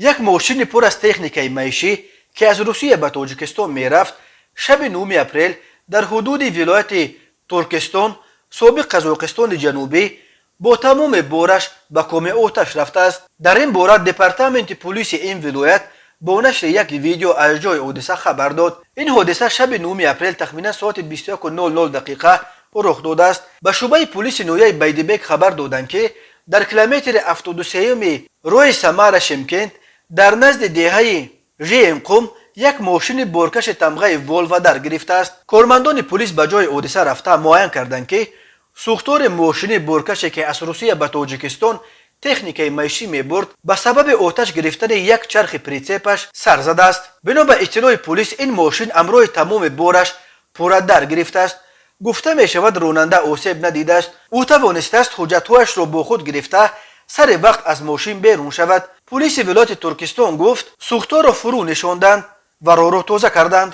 Як мошини пур аз техникаи маишӣ, ки аз Русия ба Тоҷикистон мерафт, шаби 9 апрел дар ҳудуди вилояти Туркистон, собиқ Қазоқистони Ҷанубӣ, бо тамоми бораш ба коми оташ рафтааст. Дар ин бора департаменти пулиси ин вилоят бо нашри як видео аз ҷои ҳодиса хабар дод. Ин ҳодиса шаби 9 апрел тахминан соати 21:00 дақиқа рух додааст. Ба шӯъбаи пулиси ноҳияи Байдибек хабар доданд, ки дар километри 73-юми роҳи Самара Шимкент дар назди деҳаи Жиенқум як мошини боркаши тамғаи Волва дар гирифтааст. Кормандони пулис ба ҷои ҳодиса рафта, муайян карданд, ки сӯхтори мошини боркаше, ки аз Русия ба Тоҷикистон техникаи маишӣ мебурд, ба сабаби оташ гирифтани як чархи прицепаш сар задааст. Бино ба иттилои пулис, ин мошин ҳамроҳи тамоми бораш пурра дар гирифтааст. Гуфта мешавад, ронанда осеб надидааст. Ӯ тавонистааст ҳуҷҷатҳояшро бо худ гирифта, сари вақт аз мошин берун шавад. Пулиси вилояти Туркистон гуфт, сӯхторро фурӯ нишонданд ва роҳро тоза карданд.